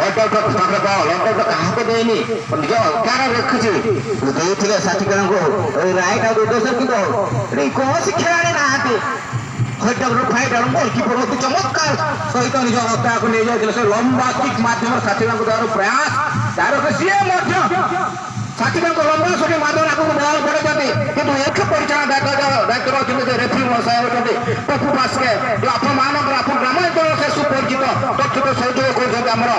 ଅଟୋ ଅଟୋ ତାପରେ ବଲ୍, ଅଟୋ ଅଟୋ କାହାକୁ ଦେଇନି। ନିଜ ଅକାର ରଖିଛି। ଦେଇଥିଲେ ସାଥିକାଙ୍କୁ। ଏଇ ରାଇଟ୍ ଆଉଟ୍ ଉଦ୍ଦେଶ୍ୟ କିନ୍ତୁ ଏଠି କୌଣସି ଖେଳାଳି ନାହାନ୍ତି। ହରିଟା ବୁଟ ଫାଇଟ୍ ଆଉଟ୍, ଗୋଲକିପର ଅତି ଚମତ୍କାର ସହିତ ନିଜ ଅକାକୁ ନେଇଯାଇଥିଲେ। ସେ ଲମ୍ବା କିକ୍ ମାଧ୍ୟମରେ ସାଥିକାଙ୍କୁ ଦେବାର ପ୍ରୟାସ ଜାରି ରଖେ। ସିଏ ମଧ୍ୟ ସାଥିକାଙ୍କୁ ଲମ୍ବା ସୁଟି ମାଧ୍ୟମରେ ଆଗକୁ ବଲ୍ ପଡ଼େଇଛନ୍ତି। କିନ୍ତୁ ଏଠି ପରିଚାଳନା ଦାୟିତ୍ୱ, ଦାୟିତ୍ୱ ଅଛନ୍ତି ଯେ ରେଫରି ମହାଶୟ ଅଛନ୍ତି ପପୁ ପାସ୍କେ, ଯୋଉ ଆପଣମାନଙ୍କର, ଆପଣ ଗ୍ରାମାଞ୍ଚଳ ସେ ସୁପରିଚିତ, ତଥ୍ୟ ସହଯୋଗ କରୁଛନ୍ତି ଆମର।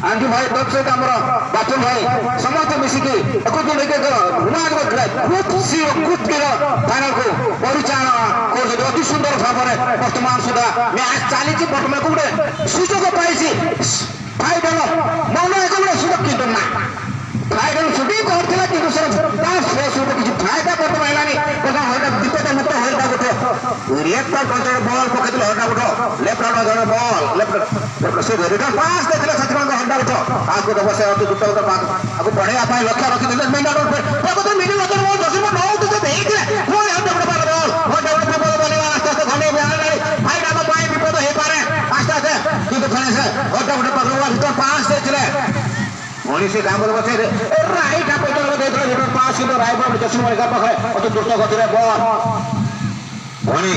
ଆଞ୍ଜୁ ଭାଇ, ତୋ ସହିତ ଆମର ବାଚନ ଭାଇ, ସମସ୍ତେ ମିଶିକି ଏକୋଇଶ ଜଣ ଏକ ଏକ ରୁମାଲ ଗୋଟେ ଗ୍ରୁପ ସି ଓ ଗ୍ରୁପ ଡି ର ଫାଇନାଲ କୁ ପରିଚାଳନା କରୁଛନ୍ତି ଅତି ସୁନ୍ଦର ଭାବରେ। ବର୍ତ୍ତମାନ ସୁଦ୍ଧା ମ୍ୟାଚ ଚାଲିଛି। ବର୍ତ୍ତମାନ ଗୋଟେ ସୁଯୋଗ ପାଇଛି ଫାଇନାଲ, ମନ ଏକ ଗୋଟେ ସୁଯୋଗ, କିନ୍ତୁ ନା, ଫାଇନାଲ ସୁଟିଂ କରିଥିଲା, କିନ୍ତୁ ସେ ତା ସେ ସୁଯୋଗ କିଛି ଫାଇଦା ବର୍ତ୍ତମାନ ହେଲାନି। ବର୍ତ୍ତମାନ ହରିଟା ବିପଦ ମୁକ୍ତ, ହରିଟା ଗୋଟେ ରିଏକ୍ଟ କଣ୍ଟ୍ରୋଲ ବଲ୍ ପକେଇଥିଲେ, ହରିଟା ଗୋଟେ ଲେଫ୍ଟ ହାଣ୍ଡ ଧର ବଲ୍, ଲେଫ୍ଟ ଲେଫ୍ଟ ସେ ରିଟର୍ନ ପାସ୍ ଦେଇଥିଲେ ସେଥିପାଇଁ ହରିଟା ଗୋଟେ ଆଗକୁ ଦେବ, ସେ ଅତି ଦ୍ରୁତ ଗୋଟେ ପାସ୍ ଆକୁ ବଢେଇବା ପାଇଁ ଲକ୍ଷ୍ୟ ରଖିଥିଲେ। ମେନ୍ ଆଉଟ୍ ପ୍ରକୃତ ମିଡିଲ ଅଞ୍ଚଳ ବଲ୍ ଜସିମ ନଉତି ସେ ଦେଇଥିଲେ, ପୁଣି ହରିଟା ଗୋଟେ ପାସ୍ ବଲ୍, ହରିଟା ଗୋଟେ ବିପଦ ବଲ୍ ଆସ୍ତେ ଆସ୍ତେ ଘନେଇ ବେହାଲ ହେଲାଣି। ଫାଇନାଲ ପାଇଁ ବିପଦ ହେଇପାରେ ଆସ୍ତେ ଆସ୍ତେ, କିନ୍ତୁ ଫେଣି ସେ ହରିଟା ଗୋଟେ ପାସ୍ ବଲ୍ ରିଟର୍ନ ପାସ୍ ଦେଇଥିଲେ। ପୁଣି ସେ କାମରେ ବସେଇ ରାଇଟ୍ ହାତ ତରଫ ଦେଇଥିଲେ ରିଟର୍ନ ପାସ୍, କିନ୍ତୁ ରାଇବଲ ଜସିମ ମଳିକ ପାଖରେ ଅତି ଦ୍ରୁତ ଗତିରେ ବଲ୍। ପୁଣି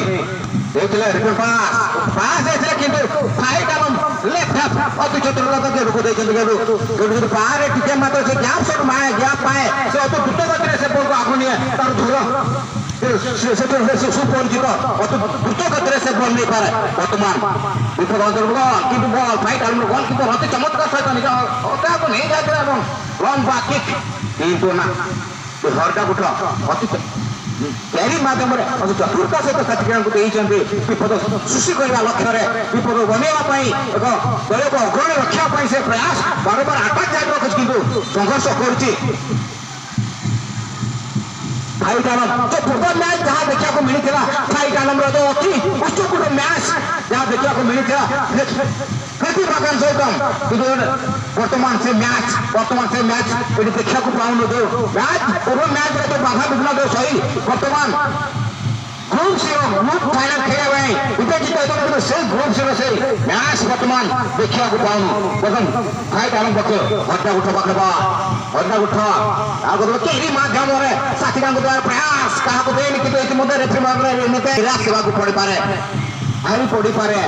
ଦେଇଥିଲେ ରିଟର୍ନ ପାସ୍, ପାସ୍ ଦେଇଥିଲେ, କିନ୍ତୁ ଫାଇଟ୍ ଏବଂ ଲେଫ୍ଟ ହାଫ୍ ଅତି ଚତୁରତା ଯୋଗକୁ ଦେଇଛନ୍ତି। କିନ୍ତୁ କିନ୍ତୁ କିନ୍ତୁ ବାହାରେ ଟିକେ ମାତ୍ର ସେ ଗ୍ୟାପ୍ ସଟ୍ ମାଏ, ଗ୍ୟାପ୍ ପାଏ, ସେ ଅତି ଦ୍ରୁତ ଗତିରେ ସେ ବଲ୍କୁ ଆଗକୁ ନିଏ। ତାର ଧୂର ସେ- ସେ- ସେଥିରୁ ସେ ସୁ- ସୁପରିଚିତ, ଅତି ଦ୍ରୁତ ଗତିରେ ସେ ବଲ୍ ନେଇପାରେ। ବର୍ତ୍ତମାନ ବିପଦ ଅଞ୍ଚଳକୁ ବଲ୍, କିନ୍ତୁ ବଲ୍ ଫାଇଟ୍ ଆରମ୍ଭ, ବଲ୍ କିନ୍ତୁ ଅତି ଚମତ୍କାର ସହିତ ନିଜ ଅଧାକୁ ନେଇ ଯାଇଥିଲା ଏବଂ ଲମ୍ବା କିକ୍, କିନ୍ତୁ ନା, ହରିଟା ଗୋଟେ ଅତି କ୍ୟାରି ମାଧ୍ୟମରେ ଅତି ଚତୁରତା ସହିତ ସାଥୀମାନଙ୍କୁ ଦେଇଛନ୍ତି। ବିପଦ ସୃଷ୍ଟି କରିବା ଲକ୍ଷ୍ୟରେ, ବିପଦ ବନେଇବା ପାଇଁ, ଏକ ଦଳକୁ ଅଗ୍ରଣୀ ରଖିବା ପାଇଁ ସେ ପ୍ରୟାସ ବାରମ୍ବାର ଆଟାକ୍ ଜାରି ରଖୁଛି, କିନ୍ତୁ ସଂଘର୍ଷ କରୁଛି। ଫାଇଟ୍ ଆଲମ, ତ ପୂର୍ବ ମ୍ୟାଚ୍ ଯାହା ଦେଖିବାକୁ ମିଳିଥିଲା, ଫାଇଟ୍ ଆଲମର ତ ଅତି ଉଚ୍ଚକୋଟୀର ମ୍ୟାଚ୍ ଯାହା ଦେଖିବାକୁ ମିଳିଥିଲା। ସେଥି ପାଖରେ ସହିତ କିନ୍ତୁ ବର୍ତ୍ତମାନ ସେ ମ୍ୟାଚ୍, ବର୍ତ୍ତମାନ ସେ ମ୍ୟାଚ୍ ଏଠି ଦେଖିବାକୁ ପାଉନୁ। ଯୋଉ ମ୍ୟାଚ୍, ପୂର୍ବ ମ୍ୟାଚ୍ରେ ଯୋଉ ବାଧା ବିଘ୍ନ ଯୋଉ ସହି ବର୍ତ୍ତମାନ ଗ୍ରୁପ୍ ସି ର ଗ୍ରୁପ୍ ଫାଇନାଲ୍ ଖେଳିବା ପାଇଁ ବିବେଚିତ ହେଇଥିଲା, କିନ୍ତୁ ସେଇ ଗ୍ରୁପ୍ ସି ର ସେଇ ମ୍ୟାଚ୍ ବର୍ତ୍ତମାନ ଦେଖିବାକୁ ପାଉନୁ। ବର୍ତ୍ତମାନ ଫାଇଟ୍ ଆରମ୍ଭ ପକ୍ଷରୁ ହରିଟା ଗୁଠ ପାଖରେ ବା ହରିଟା ଗୁଠ ଆଉ ଗୋଟେ କେହି ମାଧ୍ୟମରେ ସାଥୀମାନଙ୍କୁ ଦେବାର ପ୍ରୟାସ କାହାକୁ ଦେଇନି, କିନ୍ତୁ ଇତିମଧ୍ୟରେ ରେଫରି ଭାବରେ ଏମିତି ନିରାଶ ହେବାକୁ ପଡ଼ିପାରେ, ହାରି ପଡ଼ିପାରେ।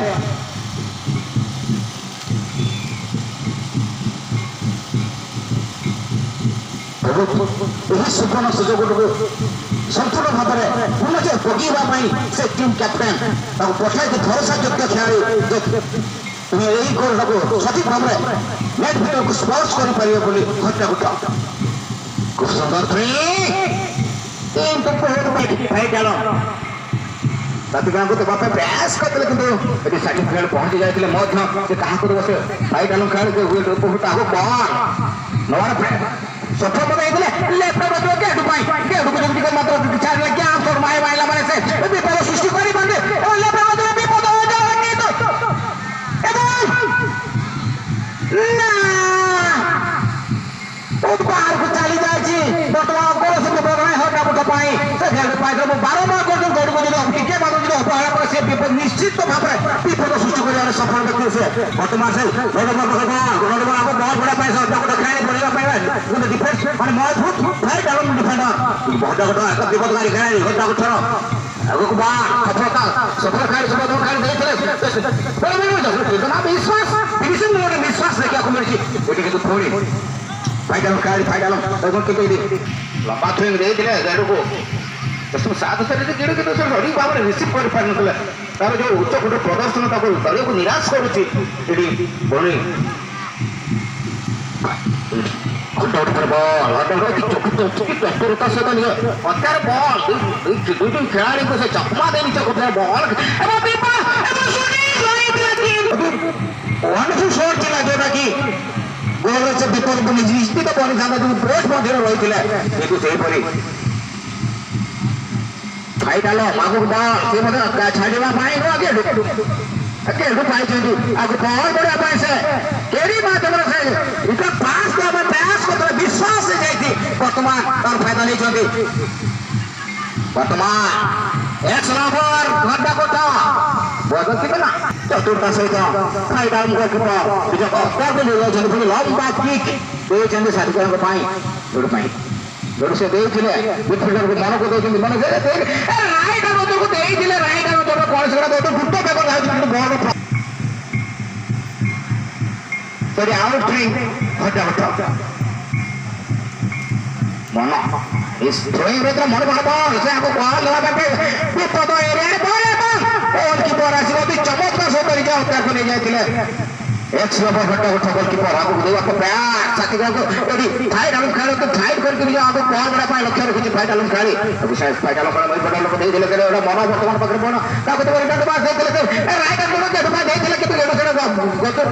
ଏବଂ ଏହି ସୁବର୍ଣ୍ଣ ସୁଯୋଗଟିକୁ ସମ୍ପୂର୍ଣ୍ଣ ଭାବରେ ପୁନଃ ବଗିବା ପାଇଁ ସେ ଟିମ୍ କ୍ୟାପ୍ଟେନ୍ ତାକୁ ପଠାଇଛି ଭରସା ଯୋଗ୍ୟ ଖେଳାଳି ଯେ ତୁମେ ଏହି ଗୋଲଟାକୁ ସଠିକ୍ ଭାବରେ ନେଟ୍ ଭିତରକୁ ସ୍ପର୍ଶ କରିପାରିବେ ବୋଲି ଘଟଣାକୁ ଟ ଖୁବ ସୁନ୍ଦର ଥ୍ରୋ। କିନ୍ତୁ ବହୁତ ଭାଇ ଡାଲମ। ସାଥିଗଣଙ୍କୁ ଦେବା ପାଇଁ ପ୍ରୟାସ କରିଥିଲେ, କିନ୍ତୁ ଏଠି ସାର୍ଟିଫିକେଟ ପହଞ୍ଚି ଯାଇଥିଲେ ମଧ୍ୟ ସେ କାହାକୁ ଦେବ? ସେ ଭାଇ ଡାଲମ, ଖେଳାଳି ଯେ ହୁଏ ଉପଭୋକ୍ତା ଆଗକୁ ବଲ୍ ନବାର ପ୍ରୟାସ ସଫଳ ମଧ୍ୟ ହେଇଥିଲେ। ଲେଫ୍ଟ ବାଜୁର ଗେଟୁ ପାଇଁ, ଗେଟୁକୁ ଯଦି ଟିକେ ମାତ୍ର ଛାଡ଼ିଲେ, କ୍ୟାମ୍ପ ସୋର ମାଏ ମାଇଲା ମାନେ ସେ ବିପଦ ସୃଷ୍ଟି କରିପାରନ୍ତି। ଏବଂ ଲେଫ୍ଟ ବାଜୁର ବିପଦ ହଜାର କିନ୍ତୁ ଏବଂ ନା, ବହୁତ ବାହାରକୁ ଚାଲି ଯାଇଛି। ବର୍ତ୍ତମାନ କୌଣସି ବିପଦ ନାହିଁ। ହଟା ବୁଟ ପାଇଁ ସେ ଗେଟ୍ ପାଇଥିଲେ। ମୁଁ ବାରମ୍ବାର କହୁଛି, ଗେଟ୍କୁ ଯଦି ଟିକେ ମାତ୍ର ଯଦି ଅବହେଳା କରେ, ସେ ବିପଦ ନିଶ୍ଚିତ ଭାବରେ ବିପଦ ସୃଷ୍ଟି କରିବାରେ ସଫଳ ବ୍ୟକ୍ତି ସେ। ବର୍ତ୍ତମାନ ସେ ଗେଟ୍ ପାଖ ବଲ୍, ଗେଟ୍ ପାଖ ବଲ୍ ଗୁଡ଼ା ପାଇଁ ସେ ହଟା ବୁଟ ଖେଳାଳି ପଡ଼ିବା ପାଇଁ ଗୋଟେ ଡିଫେନ୍ସ ମାନେ ମଜବୁତ ଭାଇ ଡାଲମ ଡିଫେଣ୍ଡର। ହଟା ବୁଟ ଏକ ବିପଦକାରୀ ଖେଳାଳି। ହଟା ବୁଟର ଆଗକୁ ବଲ୍, ସଫଳତା, ସଫଳ ଖେଳାଳି, ସଫଳ ଖେଳାଳି ଦେଇଥିଲେ। ବେଳେବେଳେ ବିଶ୍ୱାସ, ଫିନିସିଂ ମୋଡ଼ରେ ବିଶ୍ୱାସ ଦେଖିବାକୁ ମିଳିଛି। ଏଠି କିନ୍ତୁ ପୁଣି ଫାଇନାଲ କାର୍ଡ, ଫାଇନାଲ ଏବଂ କିନ୍ତୁ ଏଠି ଲମ୍ବା ଥ୍ରୋଇଂ ଦେଇଥିଲେ ଗେଡୁକୁ। ଏସବୁ ସାତ ସାରିରେ ଗେଡୁ କିନ୍ତୁ ସେ ସଠିକ୍ ଭାବରେ ରିସିଭ୍ କରିପାରିନଥିଲେ। ତାର ଯୋଉ ଉଚ୍ଚ କୋଟିର ପ୍ରଦର୍ଶନ ତାକୁ ଦଳକୁ ନିରାଶ କରୁଛି ଏଠି ବରୁଣେଇ। ହଟ ହଟ ବଲ୍, ହଟ ହଟ କି ଚ-, କି ଚ-, କି ଚତୁରତା ସହିତ ନିଜ ହତ୍ୟାର ବଲ୍, ଦୁଇ, ଦୁଇ, ଦୁଇଟି ଖେଳାଳିଙ୍କୁ ସେ ଚକମା ଦେଇ ନିଜ କବ୍ଜାରେ ବଲ୍ ଏବଂ ବିପା ଏବଂ ସୁନିଲ ରହିଥିଲା କିନ୍। ୱାଣ୍ଡରଫୁଲ ସଟ୍ ଥିଲା, ଯୋଉଟା କି ଗୋଲରେ ସେ ବିପଦକୁ ନିଶ୍ଚିତ କରିଥାନ୍ତା, ଯଦି ବ୍ରେକ୍ ମଧ୍ୟରେ ରହିଥିଲେ। କିନ୍ତୁ ସେହିପରି ଭାଇ ଡାଲ ଆଗକୁ ବଲ୍, ସେ ମଧ୍ୟ ଛାଡ଼ିବା ପାଇଁ ନୁହଁ, ଆଗେ ଢୁ-, ଆଗେ ଢୁ ପାଇଛନ୍ତି। ଆଗକୁ ବଲ୍ ବଢ଼ିବା ପାଇଁ ସେ କେରି ମାଧ୍ୟମରେ ସେ ରିଟର୍ନ ପାସ୍ ଦେବା ପାଇଁ ପ୍ରୟାସ କରିଥିଲେ, ବିଶ୍ୱାସ ହେଇଯାଇଛି। ବର୍ତ୍ତମାନ ତାର ଫାଇଦା ନେଇଛନ୍ତି। ବର୍ତ୍ତମାନ ଏକ୍ସ ନମ୍ବର ଘଣ୍ଟା କୋଠା ବଦଳ ଥିଲା। ଚତୁର୍ଥ ସହିତ ଭାଇ ଡାଲଙ୍କ କିପର ନିଜ କର୍ତ୍ତବ୍ୟ ନେଇଯାଉଛନ୍ତି। ପୁଣି ଲମ୍ବା କିକ୍ ଦେଇଛନ୍ତି ସାର୍ଟିଫିକେଟଙ୍କ ପାଇଁ, ଯୋଉଟା ପାଇଁ ଯୋଉଟା ସେ ଦେଇଥିଲେ, ମିଡଫିଲ୍ଡରକୁ ମନକୁ ଦେଇଛନ୍ତି, ମନେ ସେ ଦେଇ-, ଏ, ରାଇଟ୍ ଆଉଟ୍ ଅଞ୍ଚଳକୁ ଦେଇଥିଲେ, ରାଇଟ୍ ଆଉଟ୍ ଅଞ୍ଚଳର କୌଣସି ଗୋଟେ ବହୁତ ଦ୍ରୁତ ବେଗ ଯାଉଛି, କିନ୍ତୁ ବଲ୍ ଫ-, ସରି, ଆଉଟ୍ ଟ୍ରାଇ, ହଟା ହଟା। ମନ, ଏ ଥ୍ରୋଇଂ ରେ ତ ମନ ଭଲ ବଲ୍, ସେ ଆଗକୁ ବଲ୍ ଦେବା ପାଇଁ ବିପଦ ଏରିଆରେ ବଲ୍ ଏବଂ ଗୋଲକିପର ଆସିବ, ଅତି ଚମତ୍କାର ସହିତ ନିଜ ହତ୍ୟାକୁ ନେଇଯାଇଥିଲେ। ᱮᱠᱥ ᱱᱚᱢᱵᱚᱨ ᱦᱚᱴᱟ ᱦᱚᱴᱟ ᱜᱳᱞᱠᱤᱯᱟᱨ ᱟᱜᱩ ᱠᱮᱫᱮᱭᱟ ᱠᱚ ᱯᱮᱭᱟ ᱥᱟᱛᱤ ᱜᱟᱱ ᱠᱚ ᱟᱹᱰᱤ ᱯᱷᱟᱭᱤᱴ ᱟᱞᱚᱢ ᱠᱷᱟᱲ ᱠᱚ ᱯᱷᱟᱭᱤᱴ ᱠᱚᱨ ᱠᱮᱫᱮᱭᱟ ᱟᱜᱩ ᱯᱟᱣᱟᱨ ᱵᱟᱲᱟ ᱯᱟᱭ ᱞᱚᱠᱷᱭᱚ ᱨᱮ ᱠᱤᱪᱷᱩ ᱯᱷᱟᱭᱤᱴ ᱟᱞᱚᱢ ᱠᱷᱟᱲ ᱟᱵᱚ ᱥᱟᱭ ᱯᱷᱟᱭᱤᱴ ᱟᱞᱚᱢ ᱠᱷᱟᱲ ᱢᱚᱭ ᱵᱚᱰᱟ ᱞᱚᱠᱚ ᱫᱮ ᱫᱮ ᱞᱮᱠᱟ ᱚᱰᱟ ᱢᱚᱱᱚ ᱵᱚᱨᱛᱚᱢᱟᱱ ᱯᱟᱠᱨᱮ ᱵᱚᱱᱟ ᱠᱟ ᱠᱚ ᱛᱮ ᱵᱚᱞᱮ ᱰᱟᱰ ᱵᱟᱥ ᱫᱮ ᱞᱮᱠᱟ ᱮ ᱨᱟᱭ ᱰᱟᱰ ᱵᱚᱞᱮ ᱰᱟᱰ ᱵᱟᱥ ᱫᱮ ᱞᱮᱠᱟ ᱛᱮ ᱜᱚᱴᱚ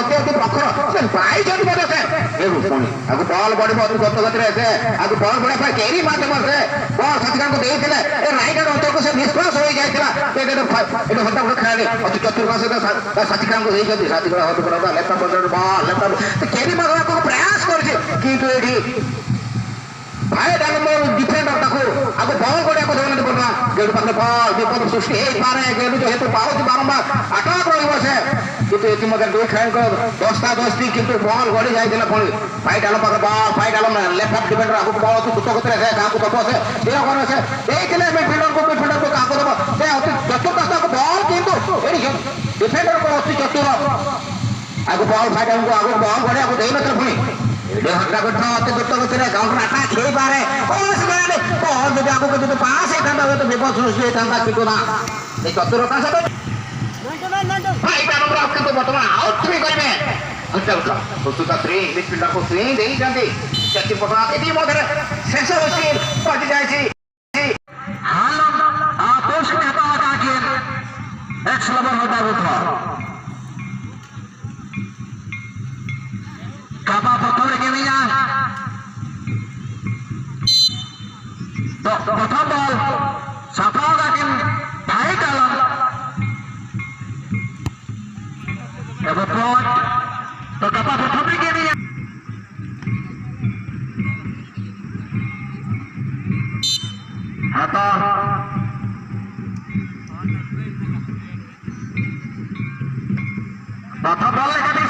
ᱥᱮ ᱜᱚᱴᱚ ᱯᱨᱚᱠᱷᱚᱨ ᱥᱮ ᱯᱨᱟᱭ ᱡᱚᱱ ᱵᱚᱫᱚ ᱥᱮ ᱮ ᱨᱩᱯᱚᱱᱤ ᱟᱜᱩ ᱵᱚᱞ ᱵᱚᱰᱤ ᱵᱚᱞ ᱜᱚᱛᱚ ᱜᱚᱛᱨᱮ ᱥᱮ ᱟᱜᱩ ᱵᱚᱞ ᱵᱚᱰᱤ ᱯᱟᱭ ᱠᱮᱨᱤ ᱢᱟᱫᱷᱭᱚᱢ ᱥᱮ ᱵᱚᱞ ᱥᱟᱛᱤ ᱜᱟᱱ ᱠᱚ ᱫᱮ ᱛᱮ ᱮ ᱨᱟᱭ ᱰᱟᱰ ᱚᱱᱛᱚᱨ ᱠᱚ ᱥᱮ ᱱᱤᱥᱯᱨᱟᱥ ᱦᱩᱭ ᱡᱟᱭ ᱛᱮ ᱮ ᱰᱟᱰ ᱯᱷᱟᱭᱤᱴ ᱮ ᱦᱚᱴᱟ ᱠᱚ ᱠᱷᱟᱲ ᱟᱜᱩ ᱪᱚᱛᱩᱨ ᱢᱟᱥᱮ ᱫᱟ ᱥᱟᱛᱤ ᱜᱟᱱ ᱠᱚ ᱫᱮ ᱛᱮ ᱥᱟᱛᱤ ᱜᱟᱱ ᱦᱚᱴᱟ ᱠᱚ ᱞᱮᱯᱷᱴ ᱦᱟᱱᱰ ᱵᱚᱞ ᱞᱮᱯᱷᱴ ᱦᱟᱱᱰ ᱛᱮ ᱠᱮᱨᱤ ᱢᱟᱜᱽᱱᱟ ᱠᱚ ᱯᱨᱚᱭᱟᱥ ᱠᱚᱨᱪᱷᱮ ᱠᱤᱱᱛᱩ ᱮᱴᱤ ᱵᱷᱟᱭ ᱰᱟᱞᱢ ᱰᱤᱯᱷᱮᱱᱰᱟᱨ ᱛᱟᱠᱚ ᱟᱜᱩ ᱵᱚᱞ ᱜᱚᱰᱮ ᱠᱚ ᱫᱚᱱ ᱵᱚᱞ ᱜᱮᱲᱩ ᱯᱟᱠᱷᱱᱟ ᱵᱚᱞ ᱵᱤᱯᱚᱫ ᱥᱨᱤᱥᱴᱤ ᱦᱮᱡ ᱯᱟᱨᱮ ᱜᱮᱲᱩ ᱡᱚ ᱦᱮᱛᱩ ᱵᱟᱦᱩᱛ ᱵᱟᱨᱚᱢᱵᱟᱨ ᱟᱴᱟᱠ ᱨᱚᱦᱤᱵᱚ ᱥᱮ ᱠᱤᱱᱛᱩ ᱮᱴᱤ ᱢᱚᱫᱷᱮ ᱫᱩᱭ ᱠᱷᱮᱞ ᱠᱚ ᱫᱚᱥᱛᱟ ᱫᱚᱥᱛᱤ ᱠᱤᱱᱛᱩ ᱵᱚᱞ ᱜᱚᱰᱮ ᱡᱟᱭ ᱫᱮᱞᱟ ᱯᱚᱲᱤ ᱵᱷᱟᱭ ᱰᱟᱞᱢ ᱯᱟᱠᱷᱱᱟ ᱵᱚᱞ ᱵᱷᱟᱭ ᱰᱟᱞᱢ ᱞᱮᱯᱷᱴ ᱰᱤᱯᱷᱮᱱᱰᱟᱨ ᱟᱜᱩ ᱵᱚᱞ ᱛᱩ ᱛᱚ ᱠᱚᱛᱨᱮ ᱥᱮ ᱠᱟᱠᱩ ᱛᱚ ᱥᱮ ᱫᱮᱞᱟ ᱠᱚᱨᱮ ᱥᱮ ᱮᱭ ᱛᱮᱞᱮ ᱢᱤᱰᱯᱷᱤᱞᱰᱟᱨ ᱠᱚ ᱢᱤᱰᱯᱷᱤᱞᱰᱟᱨ ᱠᱚ ᱠᱟᱠᱩ ᱛᱚ ᱥᱮ ᱚᱛᱤ ᱡᱚᱛᱚ ᱠᱟᱥᱛᱟ ᱠᱚ ᱵᱚᱞ ᱠᱤᱱᱛᱩ ᱮᱴᱤ ᱰᱤᱯᱷᱮᱱᱰᱟᱨ ᱠᱚ ᱚᱛᱤ ᱪᱚᱛᱩᱨ ᱟᱜᱩ ᱵᱚᱞ ᱯᱷᱟᱭᱤᱴ ᱟᱜᱩ ᱟᱜᱩ ᱵᱚᱞ ᱵᱚᱰᱮ ᱟᱜᱩ ᱫᱮᱱᱟ ᱛᱟᱨᱯᱷᱩᱱᱤ ᱮᱰᱮ ᱦᱚᱴᱟ ᱠᱚ ᱴᱷᱟ ᱛᱮ ᱫᱚᱛᱚ ᱠᱚ ᱛᱮᱨᱮ ᱜᱟᱣ ᱨᱟᱴᱟ ᱠᱷᱮᱞ ᱵᱟᱨᱮ ᱚᱥ ᱵᱟᱨᱮ ᱵᱚᱞ ᱡᱩᱫᱤ ᱟᱜᱩ ᱠᱚ ᱡᱩᱫᱤ ᱯᱟᱥ ᱮ ᱠᱷᱟᱱ ᱫᱚ ᱵᱮᱯᱚᱫ ᱥᱨᱤᱥᱴᱤ ᱮ ᱠᱟᱱ ᱫᱟ ᱠᱤᱱᱛᱩ ᱱᱟ ᱮ ᱪᱚᱛᱩᱨ ᱚᱠᱟ ᱥᱮᱫ ᱯᱷᱟᱭᱤᱴ ᱟᱜᱩ ᱨᱟᱣ ᱠᱤᱱᱛᱩ ᱵᱚᱨᱛᱚᱢᱟᱱ ᱟᱣᱩᱴ ᱛᱷᱨᱤ ᱠᱚᱨᱵᱮ ᱦᱚᱴᱟ ᱠᱚ ᱴᱷᱟ ᱩᱥᱩ ᱛᱟ ᱛᱷᱨᱤ ᱢᱤᱰᱯᱷᱤᱞᱰᱟᱨ ᱠᱚ ᱥᱩᱭᱤᱝ ᱫᱮ ᱡᱟᱱᱛᱤ ᱪᱟᱪᱤ ᱯᱚᱴᱟ ᱮᱴᱤ ᱢᱚᱫᱷᱮ ᱥᱮᱥᱟ ᱦᱩᱥᱤᱱ ᱯᱟᱴᱤ ᱡᱟᱭᱥᱤ ᱦᱟᱞᱚᱢ ᱟᱯᱳᱥ ᱠᱟᱛᱟ ᱠᱟᱠᱤᱱ ᱮᱠᱥ ᱞᱚᱵᱚᱨ ᱦᱚᱴᱟ ᱜᱩᱴᱷᱟ ᱠᱟᱯᱟ ᱯᱚᱛᱷᱚᱢ ᱨᱮᱜᱮ ᱢᱮᱱᱟᱜᱼᱟ᱾ ᱛᱚ ᱯᱨᱚᱛᱷᱚᱢ ᱵᱚᱞ ᱥᱟᱯᱷᱟ ᱠᱟᱠᱤᱱ ᱯᱷᱟᱭᱤᱴ ᱟᱞᱚᱢ ᱮᱵᱚ ᱯᱚᱸᱪ ᱛᱚ ᱠᱟᱯᱟ ᱯᱨᱚᱛᱷᱚᱢ ᱨᱮᱜᱮ ᱢᱮᱱᱟᱜᱼᱟ᱾ ᱦᱟᱛᱟᱣ ᱯᱨᱚᱛᱷᱚᱢ ᱵᱚᱞ ᱞᱮᱠᱟ